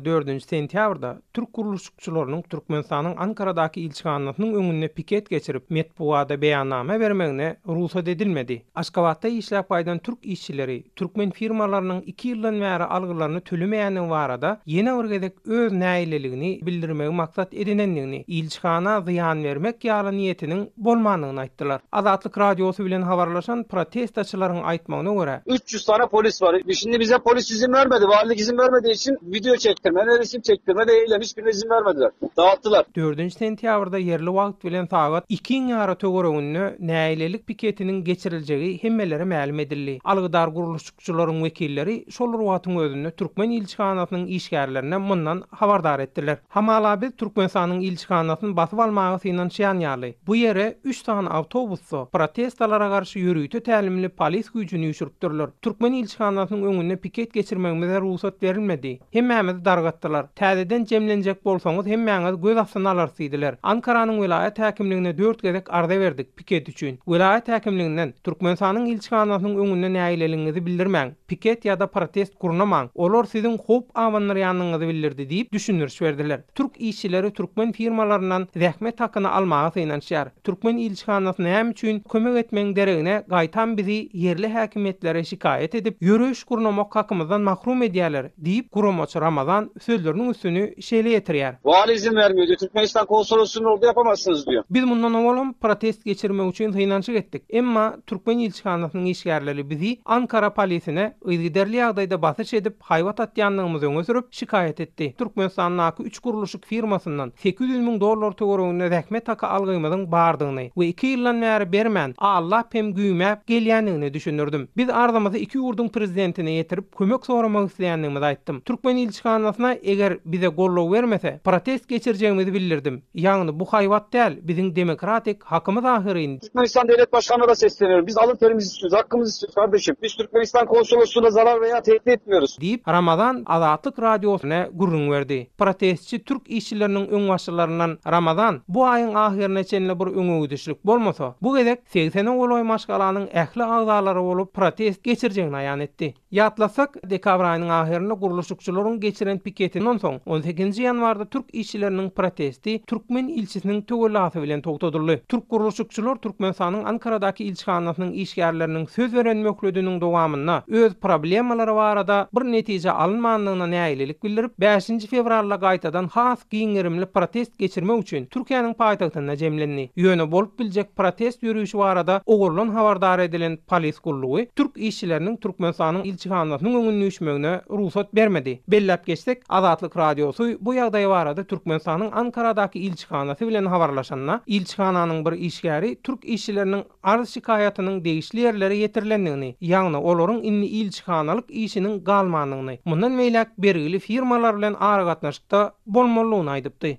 Dördünji sentýabrda türk gurluşykçylarynyň Türkmenistanyň Ankaradaky ilçihanasynyň öňünde piket geçirip, metbugada beýannama bermegine rugsat edilmedi. Aşgabatda işläp gaýdan türk işçileri türkmen firmalarynyň iki ýyldan bäri algylaryny tölemeýändigi barada ýene bir gezek öz nägileligini bildirmegi maksat edinendigini, ilçihana zyýan bermek ýaly niýetiniň bolmandygyny aýtdylar. Azatlyk Radiosy bilen habarlaşan protestaçylaryň aýtmagyna görä, 300 tane polis var. Şimdi bize polis izin vermedi. Valilik izin vermediği için video çektirme, ne resim çektirme de eylem hiçbirine izin vermediler. Dağıttılar. Dördünji sentýabrda ýerli wagt bilen sagat ikiň ýary töwereginde nägilelik piketiniň geçiriljegi hemmelere mälim edildi. Algydar gurluşykçylaryň wekilleri şol bir wagtyň özünde türkmen ilçihanasynyň işgärlerini mundan habardar etdiler. Hamala biz Türkmenistanyň ilçihanasyny basyp almaga synanyşýan ýaly, bu ýere üç sany awtobusda protestalara garşy ýörite tälimli polis güýjüni üýşüripdirler. Türkmen ilçihanasynyň öňünde piket geçirmegimize rugsat berilmedi. Hemmämizi dargatdylar. Täzeden jemlenjek bolsaňyz hemmäňizi göz astyna alarys diýdiler. Ankaranyň welaýat häkimligine dört gezek arza berdik, piket üçin. Welaýat häkimliginden, Türkmenistanyň ilçihanasynyň öňünde nägileligiňizi bildirmäň, piket ýa-da protest gurnamaň, olar siziň howp abandyrýanyňyzy bildirdi diýip, düşündiriş berdiler. Türk işçileri türkmen firmalaryndan zähmet hakyny almaga synanyşýar. Türkmen ilçihanasy näme üçin kömek etmegiň deregine gaýtam bizi ýerli häkimiýetlere şikaýat edip, ýöreýiş gurnamak hakymyzdan mahrum edýärler? diýip, guramaçy Ramazan sözleriniň üstüni şeýle ýetirýär. Wali izin vermiyor diyor. Türkmenistan konsolosluğunun orada yapamazsınız diyor. Biz mundan owalam protest geçirmek üçin synanyşyk etdik. Emma türkmen ilçihanasynyň işgärleri bizi Ankara polisine yzygiderli ýagdaýda basyş edip, haýbat atýandygymyzy öňe sürüp, şikaýat etdi. Türkmenistandaky üç gurluşyk firmasyndan 800 müň dollar töwereginde zähmet haky algymyzyň bardygyny we iki ýyldan bäri bermän, allap hem güýmäp gelýändigini düşündirdim. Biz arzymyzy iki ýurduň prezidentine ýetirip, kömek soramak isleýändigimizi aýtdym. Türkmen ilçihanasyna eger bize goldaw bermese, protest geçirjegimizi bildirdim. Ýagny bu haýbat däl, biziň demokratik hakymyz ahyryn. Türkmenistan Devlet Başkanına da sesleniyorum. Biz alın terimizi istiyoruz, hakkımızı istiyoruz kardeşim. Biz Türkmenistan konsolosluğuna zarar veya tehdit etmiyoruz. Diýip, Ramazan Azatlyk Radiosyna gürrüň berdi. Protestçi türk işçileriniň öňbaşçylaryndan Ramazan bu aýyň ahyryna çenli bir öňegidişlik bolmasa, bu gezek segsene golaý maşgalanyň ähli agzalary bolup protest geçirjegini aýan etdi. Ýatlasak, dekabr aýynyň ahyrynda gurluşykçylaryň geçiren piketinden soň, on sekizinji ýanwarda türk işçileriniň protesti türkmen ilçisiniň töwellasy bilen togtadyldy. Türk gurluşykçylar Türkmenistanyň Ankaradaky ilçihanasynyň işgärleriniň söz beren möhlediniň dowamynda öz problemalary barada bir netije alynmandygyna nägilelik bildirip, bäşinji fewralda gaýtadan has giň gerimli protest geçirmek üçin Türkiýäniň paýtagtynda jemlendi. Ýöne bolup biljek protest ýörişi barada owaldan habardar edilen polis gullugy türk işçileriniň Türkmenistanyň ilçihanasynyň öňünde üýşmegine rugsat bermedi. Belläp geçsek, Azatlyk Radiosy bu ýagdaý barada Türkmenistanyň Ankaradaky ilçihanasy bilen habarlaşanda, ilçihananyň bir işgäri türk işçileriniň arz-şikaýatynyň degişli ýerlere ýetirilendigini, ýagny olaryň indi ilçihanalyk işiniň galmandygyny, mundan beýläk bergili firmalar bilen aragatnaşykda bolmalydygyny aýdypdy.